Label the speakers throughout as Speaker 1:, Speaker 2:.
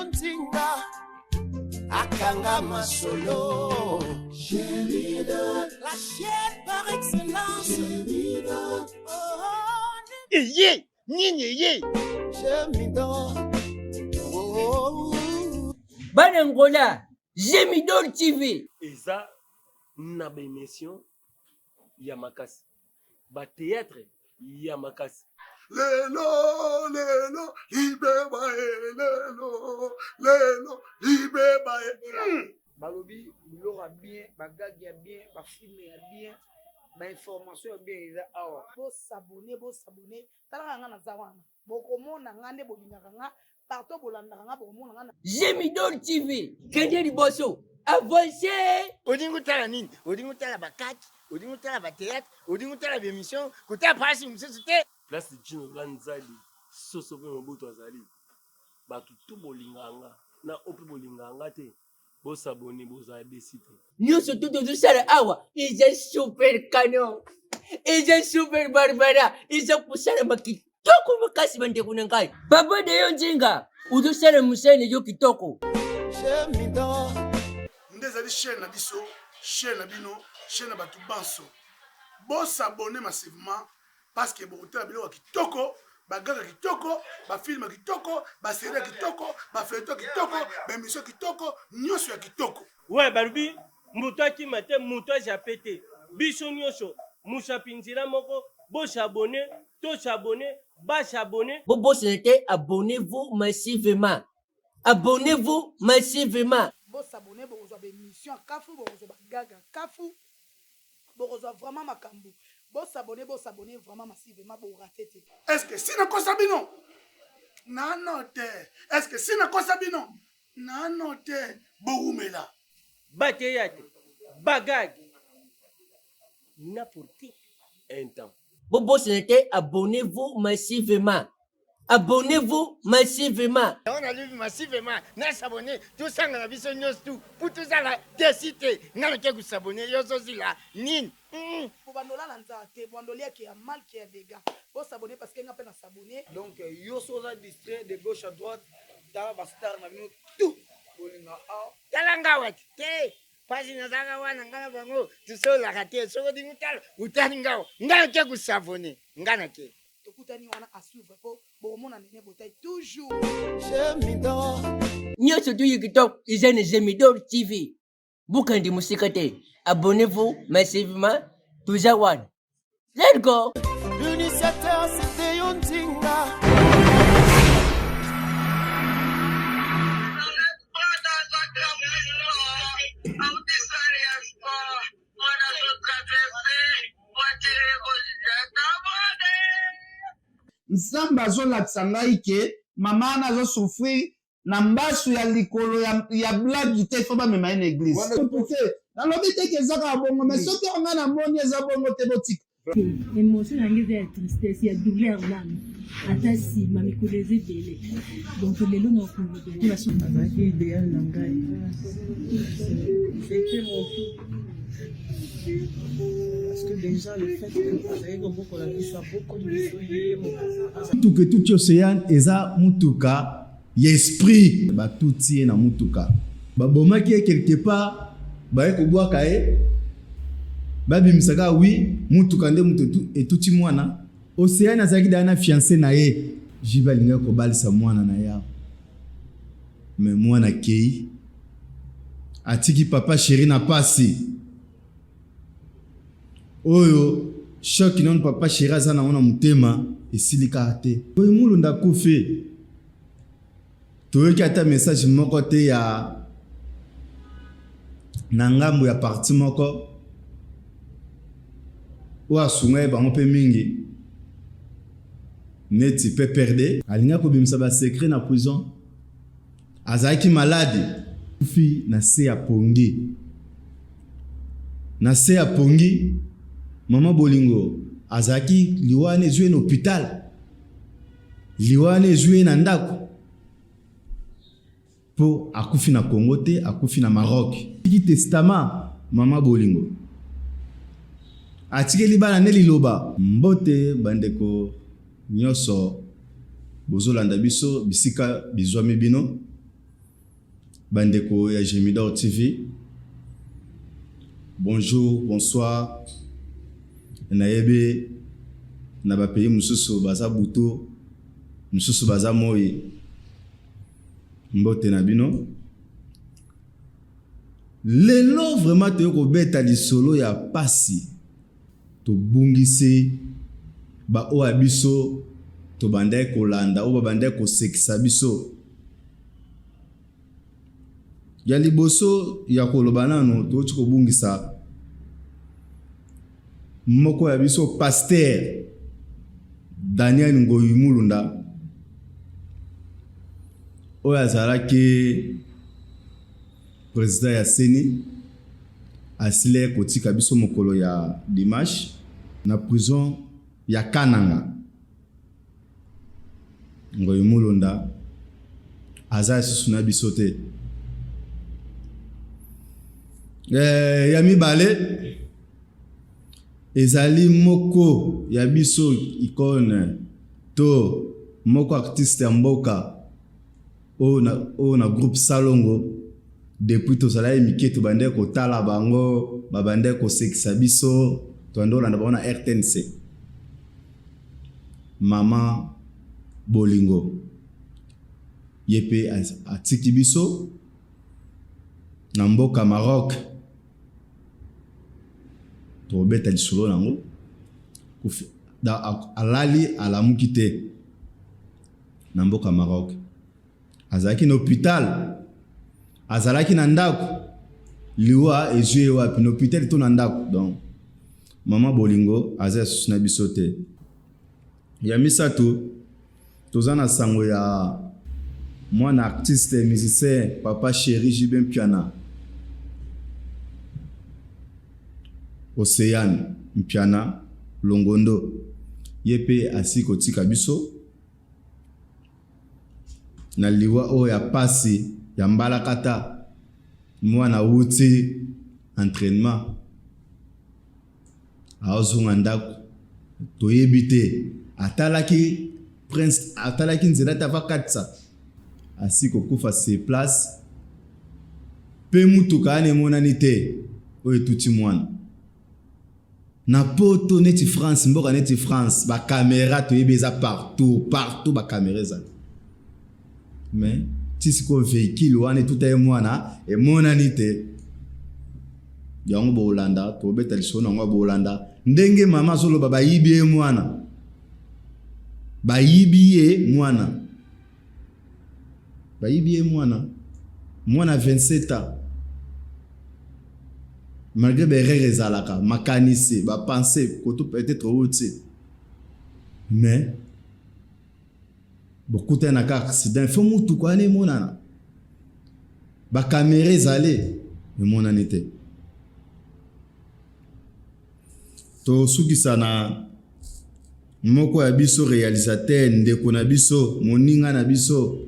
Speaker 1: yo nzinga akanga masolo la chaîne par excellence oh,
Speaker 2: eye nini eye
Speaker 1: Jemidor oh.
Speaker 3: Bana Angola, Jemidor TV.
Speaker 4: Eza na ba emission ya makasi ba theatre ya makasi.
Speaker 5: Lelo lelo libeba e lelo lelo libeba e.
Speaker 6: Balobi biloko ya bien, ba gag ya bien, ba film ya bien, ba information ya bien eza awa.
Speaker 7: Bo s'abonner, bo s'abonner. Tala kaka nga naza wana. Bokomona nga nde bolingaka nga partout bolandaka nga bokomona nga na.
Speaker 3: Gemidor TV kende liboso avance.
Speaker 2: Olingi otala nini? Olingi otala ba catch? Olingi otala ba theatre? Olingi otala ba emission? Kotala pasi mosusu te.
Speaker 4: Place Djino la nzali soso pe Mobutu azali batu tout bolingaka nga na oyo pe bolingaka nga te Bo s'abonner bozala desi te.
Speaker 3: Nionso tout tozosala awa eza super canon eza super barbara eza kosalama kitoko makasi bandeko na ngai papa deyo nzinga ozosala mosala na yo kitoko
Speaker 5: Nde ezali chaine na biso, chaine na bino, chaine na batu banso. Bo s'abonner massivement parce que bokotala biloko ya kitoko, ba gag ya kitoko, ba film ya kitoko, ba serie ya kitoko, ba feuilleton ya kitoko, ba emission ya kitoko, nionso ya kitoko.
Speaker 8: Ouais balobi mutu akima te mutu a jappe te biso nioso musapi nzela moko bo s'abonner to s'abonner ba s'abonner.
Speaker 3: Bobosana te abonnez vous massivement abonnez vous massivement.
Speaker 7: Bo s'abonner bokozwa ba emission ya kafu bokozwa ba gag ya kafu Bokozwa vraiment makambu. Bo s'abonner bo s'abonner vraiment massivement bo rate te.
Speaker 5: Est ce que si nakosa bino? Nano te. Est ce que si nakosa bino? Nano te. Bowumela.
Speaker 8: Ba theatre, ba gag na politique un temps.
Speaker 3: Bobosana te abonnez vous massivement abonnez vous massivement.
Speaker 2: Yango nalobi massivement na s'abonner tosangana biso nionso tout po tozala deçu te nga nake ko s'abonner yo ozozila nini hum.
Speaker 7: Bobanda olala nzala te bobanda olia ke ya mal ke ya degat bo s'abonner parce que nga pe na s'abonner.
Speaker 6: Donc yo soki oza distrait de gauche à droite tala ba star na bino tout bolinga awa.
Speaker 2: Tala nga awa te pasi nazalaka wana nga na bango tosololaka te soki olingi otala otali nga awa nga nake ko s'abonner nga nake.
Speaker 7: Tokutani wana à suivre po bokomona Nene Botayi toujours.
Speaker 1: Gemidor.
Speaker 3: Nionso tout ya kitoko eza na Gemidor TV bokende mosika te abonnez vous massivement toza wana let's go.
Speaker 1: L'initiateur c'était yo Nzinga.
Speaker 9: Nzambe azolakisa ngai ke mama wana azo souffrir na mbasu ya likolo ya, ya blague te fo bamema ye na eglise nalobi te ke eza kaka bongo mais soki oyo ngai namoni eza bongo te botika
Speaker 10: Emotion na ngai eza ya tristesse ya douleur nanu ata nsima mikolo eza ebele donc lelo na kolobela
Speaker 11: azalaki idéal na ngai c'était mon tout parce que déjà le fait que azalaki kobokola biso abokoli biso ye moko
Speaker 9: Mutuka etuti oceane eza mutuka ya esprit batuti ye na mutuka babomaki ye quelque part baye kobwaka ye babimisa kaka oui mutuka nde mutu etuti mwana oceane azalaki deja na fiance na ye JB alingaki kobalisa mwana na ye awa mais mwana akeyi atiki papa cheri na pasi Oyo choc nanu papa cheri aza nango na motema esili kaka te. Boye Mulunda akufi toyoki ata message moko te ya na ngambo ya parti moko oyo asunga ye bango pe mingi neti PPRD. Alingaki kobimisa ba secret na prison. Azalaki malade. Akufi na se ya pongi. Na se ya pongi maman bolingo azalaki liwa wana ezui ye na hopital? Liwa wana ezui ye na ndaku? Po akufi na Congo te akufi na Maroc. Atiki testament maman bolingo atikeli bana nde liloba. Mbote ba ndeko nioso bozolanda biso bisika bizwami bino. Bandeko ya Gemidor TV. Bonjour, bonsoir. Nayebi na ba pays mosusu baza butu, mosusu baza moi. Mbote na bino. Lelo vraiment toye kobeta lisolo ya pasi. Tobungisi ba oyo ya biso tobandaki kolanda, oyo babandaki kosekisa biso. Ya liboso ya koloba nanu, towuti kobungisa moko ya biso pasteur Daniel Ngoyi Mulunda oyo azalaki president ya CENI asilaki kotika biso mokolo ya dimanche na prison ya Kananga. Ngoyi Mulunda aza lisusu na biso te. Eh, ya mibale ezali moko ya biso icone to moko artiste ya mboka oyo na, oyo na groupe Salongo depuis tozalaki mike tobandaki kotala bango babandaki kosekisa biso tobandaki kolanda bango na RTNC Maman Bolingo ye pe atiki biso na mboka Maroc tokobeta lisolo nango alali alamuki te na mboka Maroc. Azalaki na hopital, azalaki na ndako, liwa ezwi ye wapi? Na hopital to na ndako? Donc mama Bolingo aza lisusu na biso te. Ya misato, toza na sango ya mwana artiste musicien papa Cheri JB Mpiana Oceane Mpiana Longondo, ye pe asi kotika biso. Na liwa oyo ya pasi ya mbalakata, mwana awuti entrainement azonga ndako, toyebi te atalaki prince, atalaki nzela te ava katisa, asi kokufa sur place pe mutuka wana emonani te oyo etuti mwana. Na poto neti France mboka neti France ba camera toyebi eza partout partout ba camera ezali mais ti sikoyo véhicule wana etuta ye mwana emonani te yango bolanda tobeta lisolo na yango bolanda ndenge mama azoloba bayibi ye mwana bayibi ye mwana Bayibi ye mwana. Mwana 27 ans. Malgre ba erreur ezalaka, makanisi, ba pensee, koto peut-être owuti. Mais bokutani na ka accident, faut mutuka wana emonana. Ba camera ezali, emonani te. Tosukisa na moko ya biso realisateur, ndeko na biso, moninga na biso,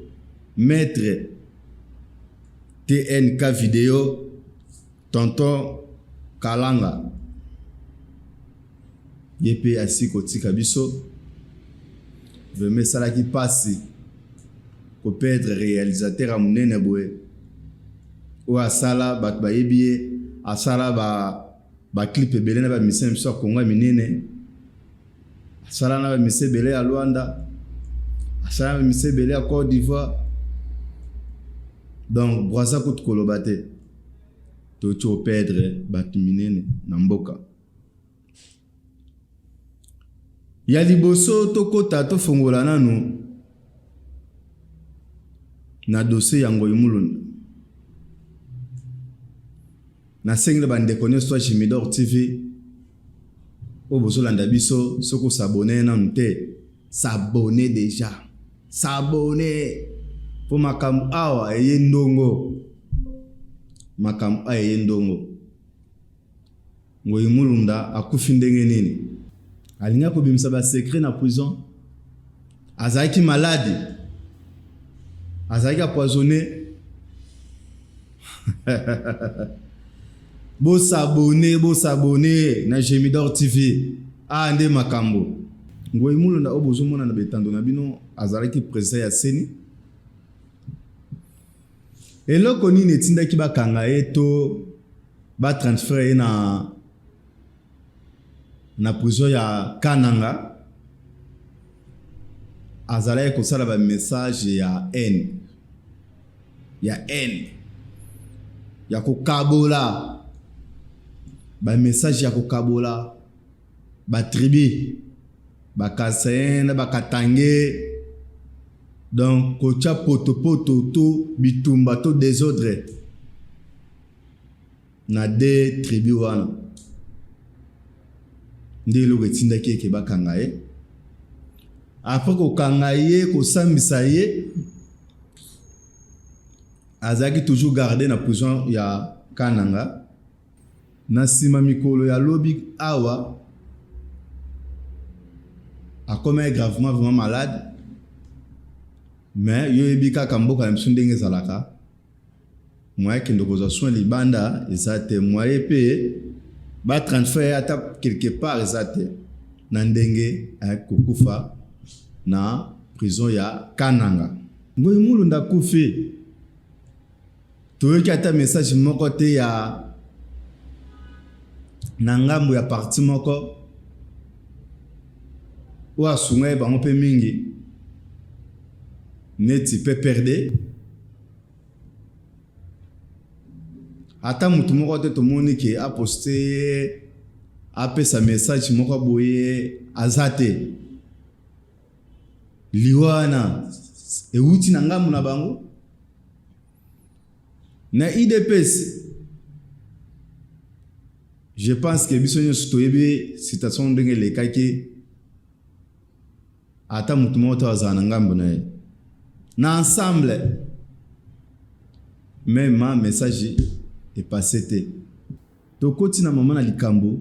Speaker 9: maitre TNK video, tonton Kalanga. Ye pe asi kotika biso. Vraiment esalaki pasi ko perdre realisateur ya munene boye oyo asala bato bayebi ye asala ba ba clip ebele na ba musiciens na biso ya Congo ya minene asala na ba musiciens ebele ya Luanda asala na ba musiciens ebele ya Cote d'Ivoire donc Brazza kutu koloba te toki ko perdre bato minene na mboka ya liboso tokota tofongola nanu na dossier ya Ngoyi Mulunda. Nasengi na bandeko nyonso ya Jimidor TV oyo bozolanda biso, soki osabone nanu te, s'abonner deja, s'abonner mpo makambo awa eye ndongo, makambo awa eye ndongo. Ngoyi Mulunda akufi ndenge nini? Alingaki kobimisa ba secret na prison. Azalaki malade. Azalaki empoisonné. Bo s'abonner, bo s'abonner na Gemidor TV. Ah nde makambo. Ngoyi Mulunda oyo bozomona na betando na bino azalaki president ya CENI. Eloko nini etindaki bakanga ye to ba transfere ye na na prison ya Kananga? Azalaki kosala ba message ya haine, ya haine, ya kokabola, ba message ya kokabola ba tribu, ba kasaïen na ba katangais. Donc kotia potopoto to bitumba to desordre na de tribu wana nde eloko etindaki eke bakanga ye. Après kokanga ye, kosambisa ye, azalaki toujours garde na prison ya Kananga. Na sima mikolo ya lobi awa akomaki gravement vraiment malade, mais yo oyebi kaka mboka na biso ndenge ezalaka, moyen akende kozwa soin libanda eza te, moyen pe ba transfert ye ata quelque part eza te, na ndenge ayaki kokufa na prison ya Kananga. Ngoyi Mulunda akufi. Toyoki ata message moko te ya na ngambo ya parti moko oyo asunga ye bango pe mingi neti PPRD. Ata mutu moko te tomoni ke a poste ye apesa message moko boye aza te. Liwa wana ewuti na ngambo na bango. Na udps je pense que biso nyonso toyebi situation ndenge elekaki, ata moto moko te azala na ngambo na ye na ensemble, meme ma message epasse te. Tokoti na mama na likambo,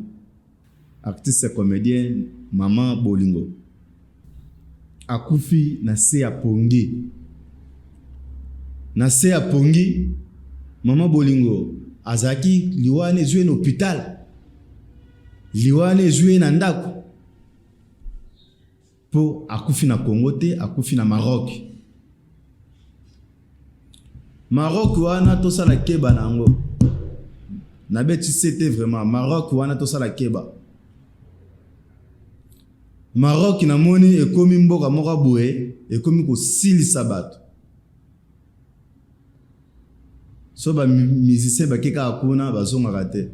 Speaker 9: artiste comedien mama Bolingo akufi na se ya pongi, na se ya pongi mama Bolingo azalaki, liwa wana ezwi ye na hopital, liwa wana ezwi ye na ndako, po akufi na Congo te, akufi na Maroc. Maroc wana tosala keba na yango, nabeti sete vraiment. Maroc wana tosala keba. Maroc namoni ekomi mboka moko boye ekomi kosilisa bato. So ba musiciens bake kaka kuna bazongaka te,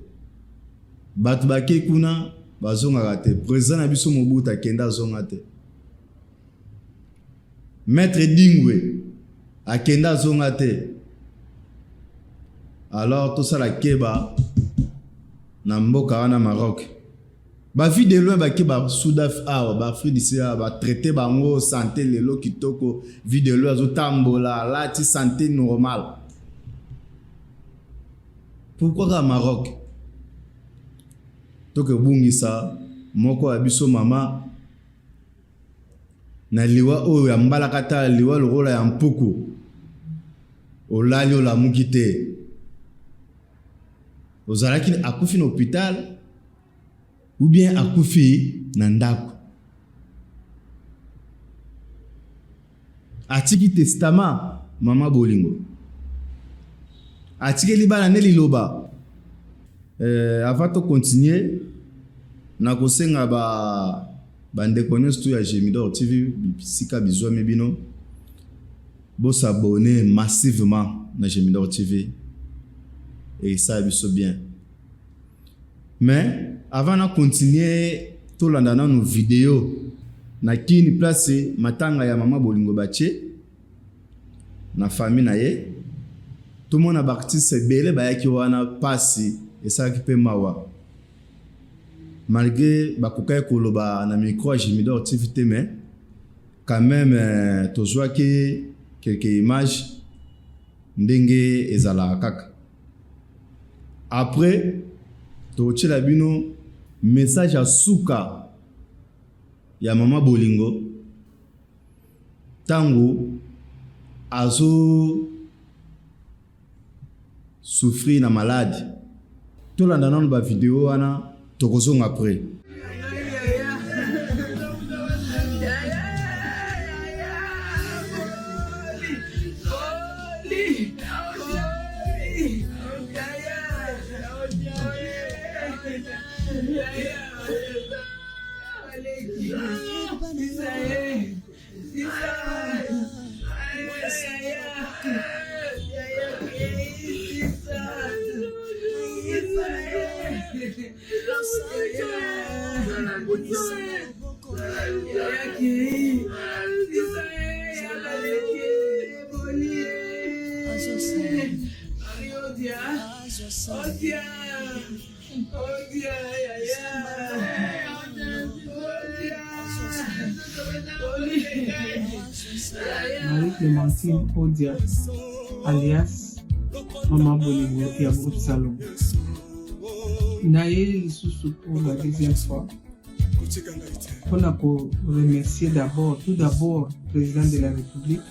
Speaker 9: bato bake kuna bazongaka te. President na biso Mobutu akenda azonga te, Maître Dingwe akenda azonga te. Alors tosala keba na mboka wana Maroc. Ba vie de loin bake ba sudaf awa ba Afrique du Sud awa ba traite bango sante lelo kitoko, vie de loin azotambola alati sante normal. Pourquoi kaka Maroc? Toke bungisa moko ya biso mama na liwa oyo ya mbalakata, liwa lokola ya mpuku, olali olamuki te, ozalaki akufi na hopital ou bien akufi na ndako, atiki testament mama Bolingo, atikeli bana nde liloba. Avant to continuer, nakosenga ba bandeko nyonso tu ya Gemidor TV bisika bizwami bino bo s'abonner massivement na Gemidor TV, esala biso bien. Mais avant na continuer, tolanda nanu video na Kin place matanga ya mama Bolingo batie na famille na ye. Tomona ba artistes ebele bayaki wana, pasi esalaki pe mawa malgre bakokaki koloba na micro ya Gemidor TV te, mais quand même tozwaki quelques images ndenge ezalaka kaka. Après tokotiela bino message ya suka ya mama Bolingo tango azo souffrir na malade. Tolanda nanu ba video wana, tokozonga après.
Speaker 11: Marie Clémentine Odia alias Mama Bolingo ya groupe Salongo. Naye lisusu pour la deuxième fois mpona ko remercier d'abord tout d'abord président de la République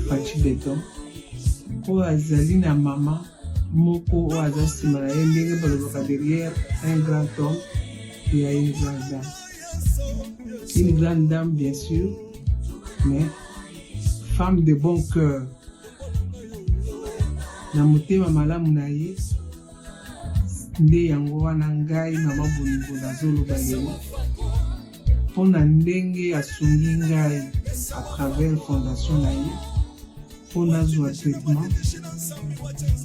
Speaker 11: Fatshi Beton oyo azali na mama moko oyo aza nsima na ye ndenge balobaka derrière un grand homme il y a une grande dame une grande dame bien sûr mais femme de bon cœur na motema malamu na ye nde yango wana ngai mama bolingo nazoloba lelo mpo na ndenge asungi ngai à travers fondation na ye mpo nazwa traitement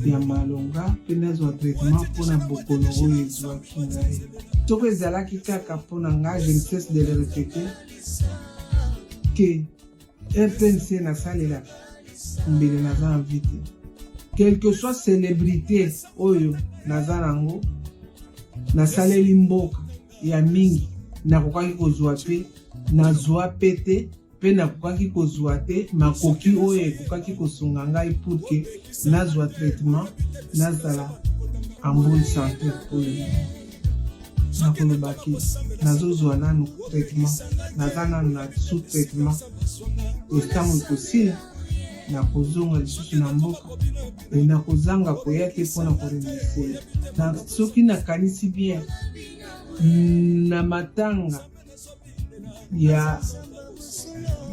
Speaker 11: ya malonga mpe nazwa traitement mpo na bokono oyo ezwaki ngai. Soki ezalaki kaka mpo na ngai, je ne cesse de le répéter que RTNC nasalelaka mbele naza na vie te. Quelque soit célébrité oyo naza nango, nasaleli mboka ya mingi, nakokaki kozwa mpe nazwa mpe te mpe nakokaki kozwa te makoki oyo ekokaki kosunga ngai pour que nazwa traitement nazala en bonne santé pour le moment. Nakoloba ke nazozwa nanu traitement, naza nanu na sous traitement, ntango ekosila nakozonga lisusu na mboka e nakozanga koya te mpo na koremercie na soki nakanisi bien na matanga ya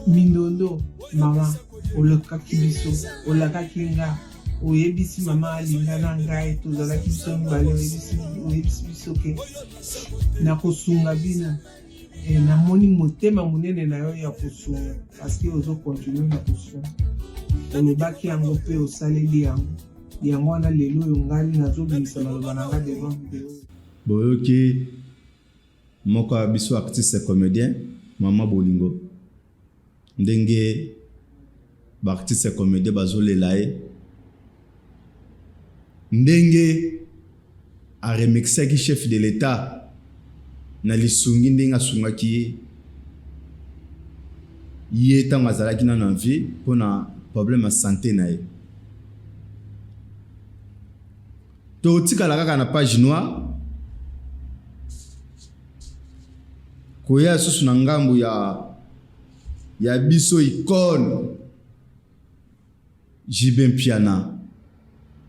Speaker 11: mindondo mama olakaki biso olakaki nga oyebisi mama alinga na ngai tozalaki biso mibale oyebisi biso ke nakosunga bino e, namoni motema monene na yo ya kosunga parceke ozokontinue na kosunga olobaki yango mpe osaleli yango yango wana lelo oyo ngai nazobimisa maloba na ngai devant video
Speaker 9: Boyoki moko ya biso artiste comedien maman bolingo ndenge ba artiste comedien bazo lela ye ndenge a remixaki chef de l'etat na lisungi ndenge asungaki ye ye ntango azalaki nano en vie mpona problème ya sante na ye. Totikala kaka na page noire koya susu na ngambo ya ya biso icone JB Mpiana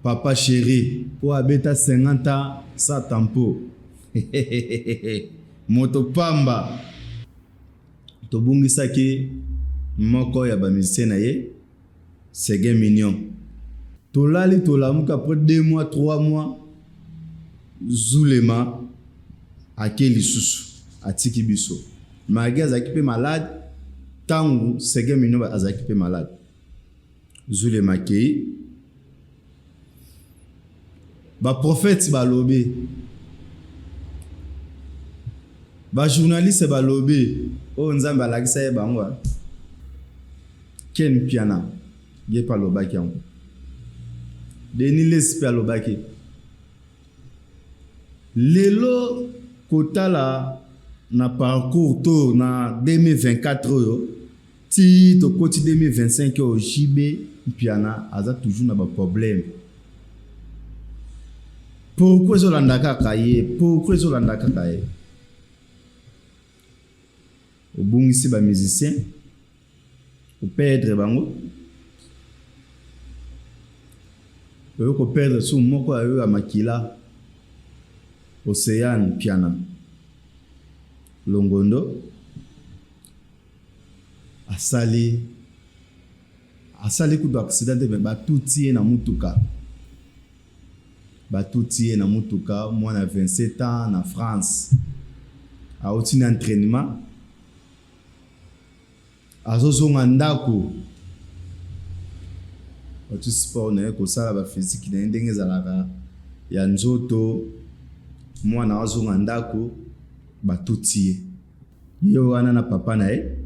Speaker 9: papa chéri oyo abeta 50 ans sans tampo moto pamba tobungisaki moko ya ba musicien na ye Seguin mignon. Tolali tolamuki après 2 mois 3 mois Zulema ake lisusu atiki biso malgre azalaki pe malade tangu Seguin mignon azalaki pe malade Zulema akeyi ba prophètes balobi ba journalistes balobi oyo Nzambe alakisa ye bango Ken Mpiana ye pe alobaki yango. Denis Lessi pe alobaki. Lelo kotala na parcours to na 2024 oyo ti tokoti 2025 oyo JB Mpiana aza toujours na ba problème. Pourquoi ezolanda kaka ye? Pourquoi ezolanda kaka ye? Obungisi ba musiciens, o perdre bango. Oye ko perdre su moko ya yo ya makila, Oceane Mpiana Longondo asali asali kutu accident te mais batuti ye na mutuka. Batuti ye na mutuka mwana ya 27 ans na France awuti na entrainement azo zonga ndaku awuti sport na ye kosala ba physique na ye ndenge ezalaka ya nzoto mwana azonga ndaku batuti ye. Ye wana na papa na ye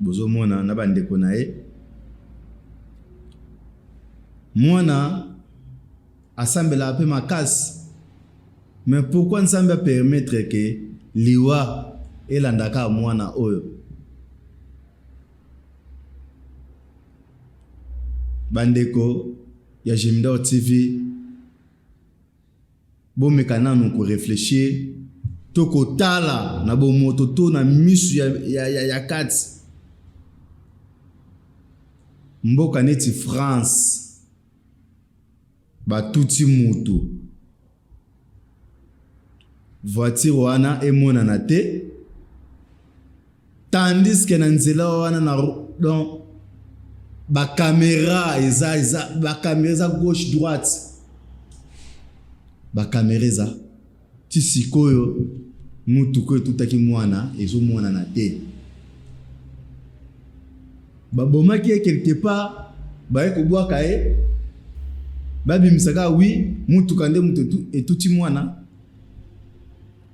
Speaker 9: bozomona na bandeko na ye mwana asambelaka mpe makasi mais pourquoi nzambe apermettre ke liwa elandaka mwana oyo bandeko ya Jemidor TV Bomeka nanu ko reflechir to kotala na bomoto to na misu ya, ya, ya, ya kati. Mboka neti France batuti mutu voiture wana emonana te tandis que na nzela wana na donc ba camera eza eza ba camera eza gauche droite ba camera eza ti sikoyo mutuka etutaki mwana ezomonana te babomaki ye quelque part baye kobwaka ye babimisa kaka wi mutuka nde moto etuti mwana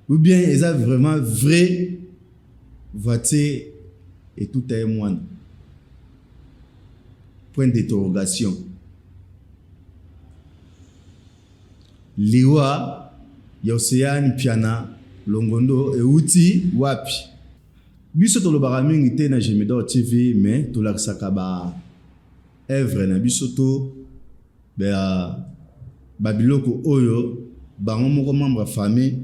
Speaker 9: ou bien eza vraiment vrai voiture etuta ye mwana point d'interrogation liwa ya Oceane Mpiana Longondo euti wapi? Biso tolobaka mingi te na Gemidor TV mais tolakisaka ba œuvre na biso to ba biloko oyo bango moko membre ya famille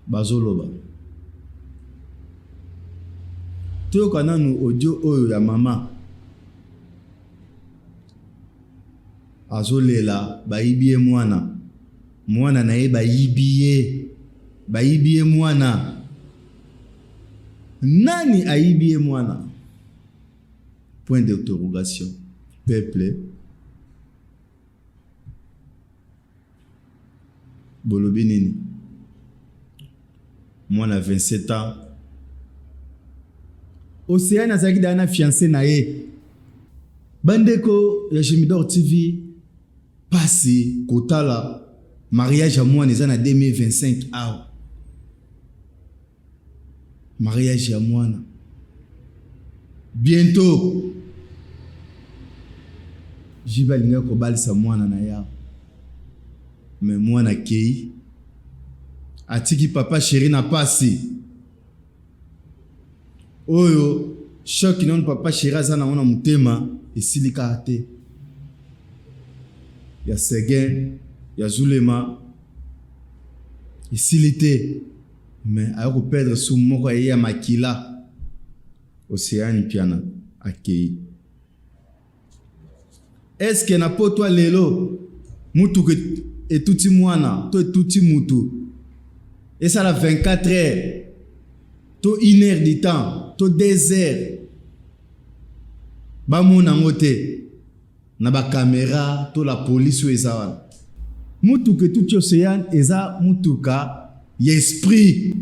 Speaker 9: bazoloba. Toyoka nanu audio oyo ya mama azolela bayibi ye mwana, mwana na ye bayibi ye, bayibi ye mwana. Nani ayibi ye mwana? Point d'interrogation. Peuple bolobi nini? Mwana 27 ans Oceane azalaki deja na fiancé na ye. Bandeko ya Jemidor TV, pasi kotala mariage ya mwana eza na 2025 awa. Mariage ya mwana bientot JB alingaki kobalisa mwana na ye mais mwana akei atiki papa chéri na pasi oyo choc nanu papa chéri aza nango na motema esili kaka te ya Seguin ya Zulema esili te Mais aye ko perdre su moko aye ya makila Oceane Mpiana akeyi. Est ce que na poto ya lelo mutuka etuti mwana to etuti mutu esala 24 heures to une heure du temps to 2 heures bamona yango te na ba camera to la police oyo eza wana. Mutuka etuti oceane eza mutuka ya esprit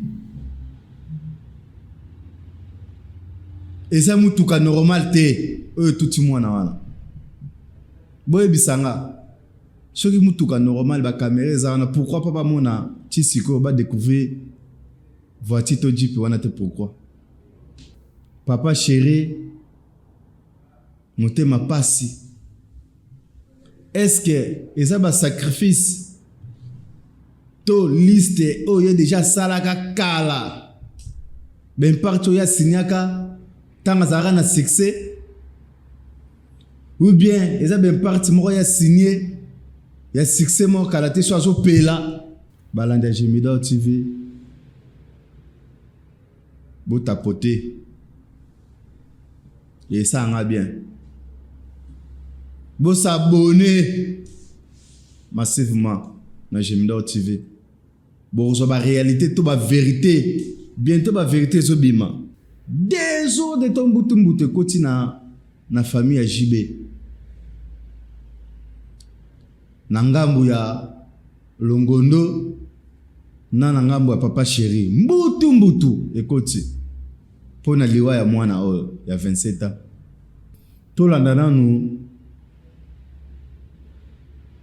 Speaker 9: eza mutuka normal te oyo etuti mwana wana. Boyebisa nga soki mutuka normal ba camera eza wana pourquoi pas bamona ti sikoyo ba decouvrir voiture to jeep wana te pourquoi? Papa chéri Motema pasi. Est ce que eza ba sacrifice to liste oyo ye dejà asalaka kala ba impact oyo asignaka ntango azalaka na succès ou bien eza ba impact moko ya signe ya succès moko kala te so azopela balandi ya Gemidor TV botapote esala nga bien bosabone massivement na Gemidor TV bokozwa ba réalité to ba vérité bientôt ba vérité ezobima desordre to mbutu mbutu ekoti na na famille ya JB na ngambu ya Longondo na na ngambo ya papa chéri mbutu mbutu ekoti mpo na liwa ya mwana oyo ya 27 ans. Tolanda nanu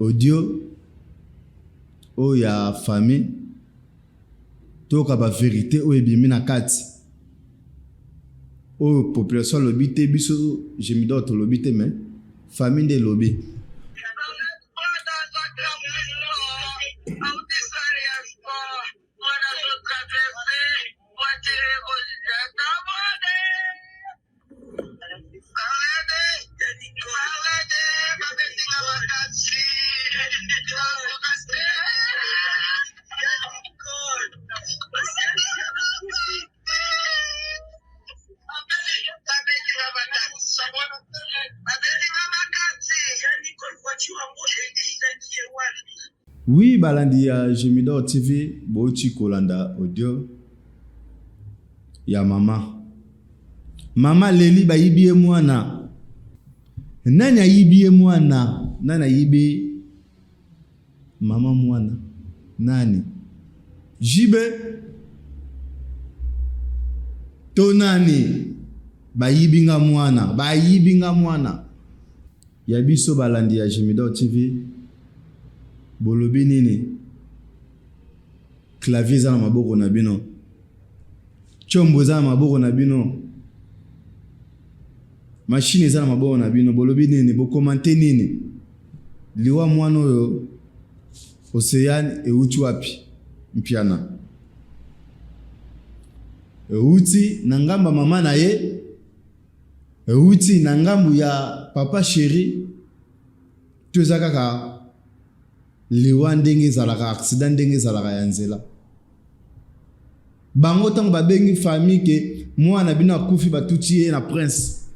Speaker 9: audio oyo ya famille. Toyoka ba verite oyo ebimi na kati. Oyo population alobi te biso Gemidor tolobi te mais famille nde elobi. Oui balandi ya Gemidor TV bowuti kolanda audio ya mama. Mama aleli bayibi ye mwana. Nani ayibi ye mwana? Nani ayibi mama mwana? Nani? JB to nani? Bayibi nga mwana, bayibi nga mwana. Ya biso balandi ya Gemidor TV bolobi nini? Clavier eza na maboko na bino. Tshombo eza na maboko na bino. Machine eza na maboko na bino. Bolobi nini? Bo commenter nini? Liwa mwana oyo Oceane euti wapi? Mpiana. Euti na ngamba mama na ye. Euti na ngambu ya papa cheri. To eza kaka liwa ndenge ezalaka, accident ndenge ezalaka ya nzela. Bango tango babengi famille ke mwana bino akufi batuti ye na prince.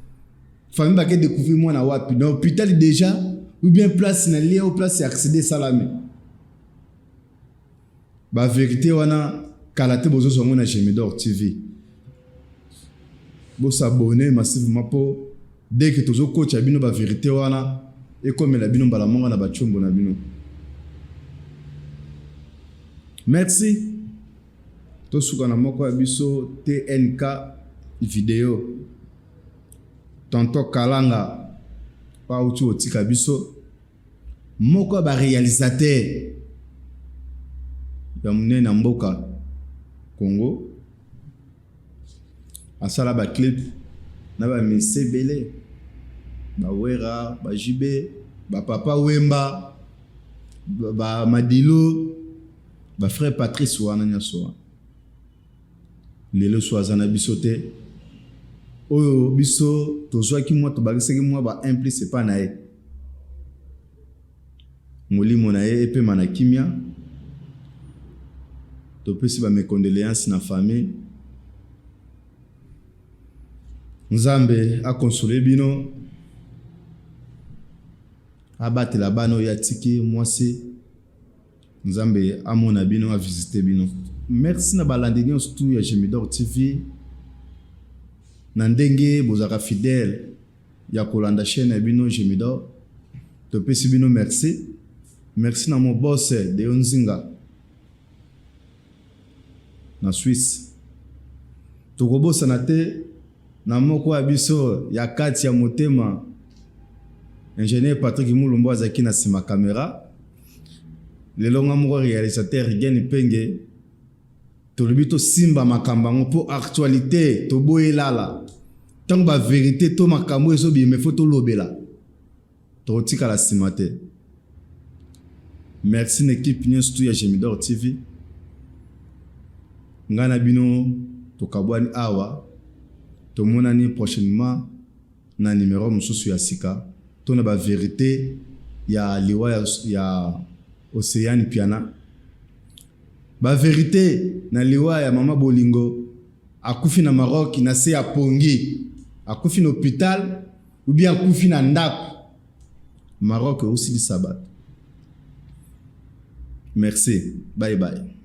Speaker 9: Famille bake découvrir mwana wapi? Na hôpital déjà ou bien place na lieu ou place ya accident esalami. Ba verite wana kala te bozozwa yango na Gemidor TV. Bo s'abonner massivement po dès que tozo kotia bino ba verite wana ekomela bino mbala moko na ba tshombo na bino. Merci. Tosuka na moko ya biso TNK video. Tonton Kalanga oyo awuti kotika biso. Moko ya ba realisateurs ya munene na mboka Congo asala ba clip na ba musiciens ebele ba Werra, ba JB, ba Papa Wemba, ba Madilu, ba frère Patrice wana nionso wana. Lelo so aza na biso te oyo biso tozwaki mwa tobakisaki mwa ba un plus epa na ye molimo na ye epema na kimia topesi ba mes condoleances na famille nzambe akonsole bino abatela bana oyo atiki mwasi Nzambe amona bino a visite bino. Merci na balandi nionso tout ya Gemidor TV na ndenge bozalaka fidèle ya kolanda chaine ya bino Gemidor topesi bino merci. Merci na mon boss Deo Nzinga na Suisse. Tokobosana te na moko ya biso ya kati ya motema Ingenieur Patrick Mulumba azalaki na sima camera. Lelo nga moko realisateur Rigen Penge tolobi tosimba makambo yango mpo actualite toboyi elala. Ntango ba verite to makambo ezobima il faut tolobela. Tokotikala sima te. Merci na equipe nionso tout ya Gemidor TV. Ngai na bino tokabwani awa. Tomonani prochainement na numero mosusu ya sika to na ba verite ya liwa ya, ya Oceane Piana. Ba verite na liwa ya mama Bolingo akufi na Maroc na se ya pongi. Akufi na hopital ou bien akufi na ndako. Maroc osilisa bato. Merci. Bye bye.